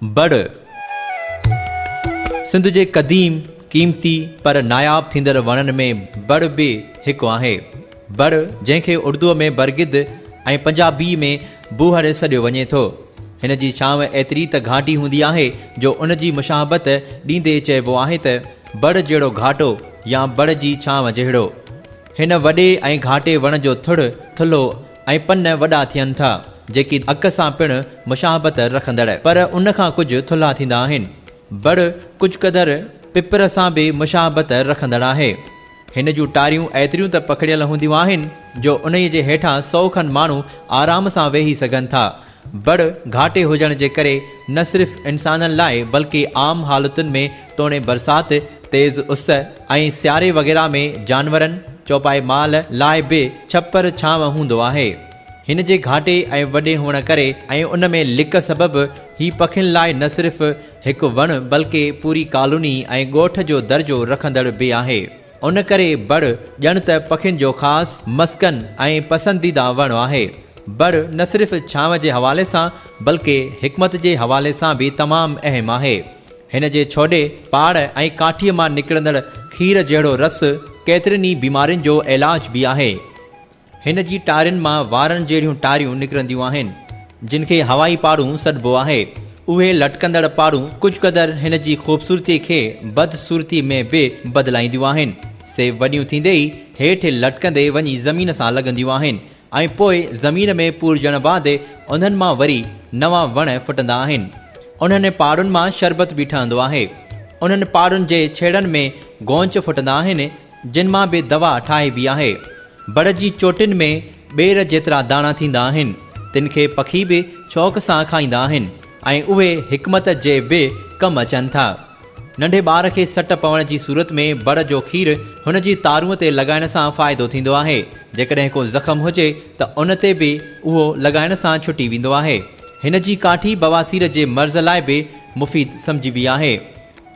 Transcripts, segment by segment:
بڙ، سنڌ جي قديم، قيمتي پر ناياب ٿيندڙ وڻن ۾ بڙ به هڪ آهي. بڙ، جنهن کي اردوء ۾ برگد ۽ پنجابيء ۾ بوهڙ سڏيو وڃي ٿو. هن جي ڇانو ايتري ته گهاٽي هوندي آهي جو ان جي مشاهبت ڏيندي چئبو آهي ته بڙ جهڙو گهاٽو يا بڙ جي ڇانو جهڙو. هن وڏي ۽ گهاٽي وڻ جو ٿڙ ٿلهو ۽ پن وڏا ٿين ٿا، جيڪي اڪ سان پڻ مشاهبت رکندڙ، پر ان کان ڪجهه ٿلها ٿيندا آهن. بڙ ڪجهه قدر پپر سان به مشاهبت رکندڙ آهي. هن جون ٽاريون ايتريون ته پکڙيل هونديون آهن، جو انهيء جي هيٺان سئو کن ماڻهو آرام سان ويهي سگهن ٿا. بڙ گهاٽي هجڻ جي ڪري نه صرف انسانن لاء بلڪه عام حالتن ۾ توڻي برسات، تيز اس ۽ سياري وغيره ۾ جانورن، چوپائي مال، لاء به ڇپر ڇانو هوندو آهي. هن جي گهاٽي ۽ وڏي هئڻ ڪري ۽ ان ۾ لڪ سبب هي پکين لاء نه صرف هڪ وڻ بلڪه پوري ڪالوني ۽ ڳوٺ جو درجو رکندڙ به آهي. ان ڪري بڙ ڄڻ ته پکين جو خاص مسڪن ۽ پسنديده وڻ آهي. بڙ نه صرف ڇانو جي حوالي سان بلڪه حڪمت جي حوالي سان به تمام اهم آهي. هن جي ڇوڏي، پاڙ ۽ ڪاٺيء مان نڪرندڙ کير جهڙو رس ڪيترين ئي بيمارين جو علاج به آهي. هن جي ٽارين مان وارن جهڙيون ٽاريون نڪرنديون آهن، جن کي هوائي پاڙون سڏبو آهي. اهي لٽڪندڙ پاڙون ڪجهه قدر هن جي خوبصورتيء کي بدصورتيء ۾ به بدلائينديون آهن. سي وڏيون ٿيندي ئي هيٺ لٽڪندي وڃي زمين سان لڳنديون آهن ۽ پوء زمين ۾ پورجڻ بعد انهن مان وري نوان وڻ ڦٽندا آهن. انهن پاڙن مان شربت به ٺهندو آهي. انهن پاڙن جي ڇيڙن ۾ گونچ ڦٽندا آهن، جن مان به دوا ٺاهبي آهي. بڙ جي چوٽين ۾ ٻير جيترا داڻا ٿيندا آهن، تن کي پکي به شوق سان کائيندا آهن ۽ اهي حڪمت جي به ڪم اچن ٿا. ننڍي ٻار کي سٽ پوڻ جي صورت ۾ بڙ جو کير هن جي تارونء تي لڳائڻ سان فائدو ٿيندو آهي. جيڪڏهن ڪو زخم هجي ته ان تي به اهو لڳائڻ سان ڇٽي ويندو آهي. هن جي ڪاٺي بواسير جي مرض لاء به مفيد سمجهبي آهي.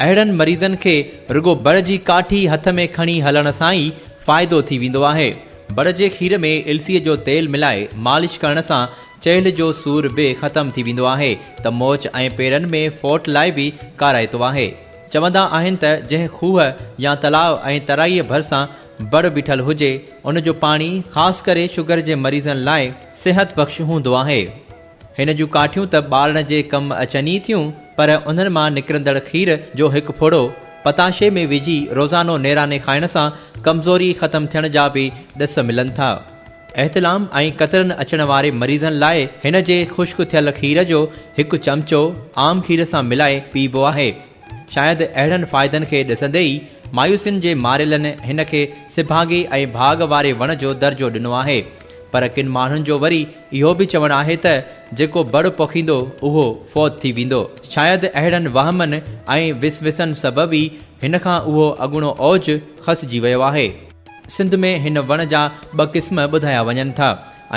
اهڙن مريضن کي رڳو بڙ جي ڪاٺي هٿ ۾ کڻي هلڻ سان ئي فائدو ٿي ويندو آهي. بڙ جي کير ۾ السيء جو تيل ملائي مالش ڪرڻ سان چيلهه جو سور به ختم ٿي ويندو آهي ته موچ ۽ پيرن ۾ ڦوٽ لاء به ڪارائتو آهي. چوندا آهن ته جنهن کوهه يا تلاء ۽ ترائيء ڀرسان بڙ بيٺل هجي، ان جو پاڻي خاص ڪري شگر جي مريضن لاء صحت بخش هوندو آهي. هن جون ڪاٺيون ته ٻارڻ جي ڪم اچن ئي ٿيون، پر انهن مان نڪرندڙ کير جو هڪ ڦڙو پتاشي ۾ وجهي روزانو نيراني کائڻ سان ڪمزوري ختم ٿيڻ جا به ڏس ملن ٿا. احتلام ۽ قطرن اچڻ واري مريضن لاء هن جي خشڪ ٿيل کير جو هڪ چمچو عام کير سان ملائي پيئبو آهي. شايد اهڙن فائدن کي ڏسندي ئي مايوسين جي ماريلن هن کي سڀاڳي ۽ ڀاڳ واري وڻ جو درجو ڏنو آهي. پر ڪن ماڻهن جو وري اهو به چوڻ آهي ته جيڪو بڙ پوکيندو اهو فوت ٿي ويندو. شايد اهڙن وهمن ۽ وسوسن سبب ئي هن کان اهو اڳوڻو اوج کسجي ويو آهي. سنڌ ۾ هن وڻ جا ٻه قسم ٻڌايا وڃن ٿا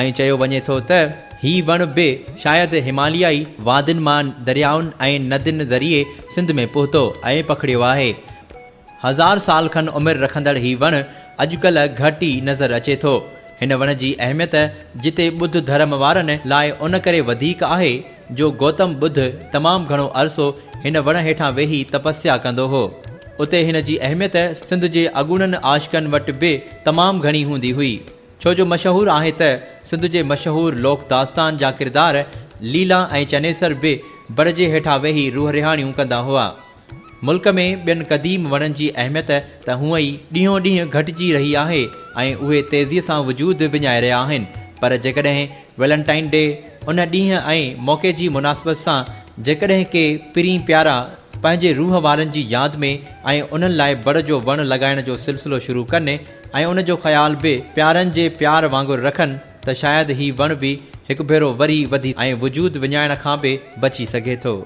۽ چيو وڃي ٿو ته هي وڻ به شايد هماليائي وادين مان دريائن ۽ ندين ذريعي سنڌ ۾ پهتو ۽ پکڙيو آهي. هزار سال کن عمر رکندڙ هي وڻ اڄڪلهه گهٽ ئي نظر اچي ٿو. هن وڻ جي اهميت جتي ٻڌ ڌرم وارن لاء ان ڪري وڌيڪ آهي جو گوتم ٻڌ تمام گهڻو عرصو هن وڻ هيٺان ويهي تپسيا ڪندو هو. اتي هن جي اهميت سنڌ جي اڳوڻن عاشقن وٽ به تمام گهڻي هوندي هئي. ڇو جو مشهور آهي ته سنڌ جي مشهور لوڪ داستان جا ڪردار ليلا ۽ چنيسر به بڙ جي هيٺان ويهي روح رهاڻيون ڪندا هئا. ملڪ ۾ ٻين قديم وڻن جي اهميت ته هونء ئي ڏينهون ڏينهن گهٽجي رهي آهي ۽ اهي تيزيء سان وجود وڃائي رهيا آهن پر جيڪڏهن ويلنٽائن ڊي ان ڏينهن ۽ موقعي جي مناسبت سان جيڪڏهن ڪي پرين پيارا پنهنجي روح وارن جي ياد ۾ ۽ انهن لاء بڙ جو وڻ لڳائڻ جو سلسلو شروع ڪن ۽ ان جو خيال به پيارن جي پيار وانگر رکن ته شايد هي وڻ به هڪ ڀيرو وري وڌي ۽ وجود وڃائڻ کان به بچي سگهي ٿو.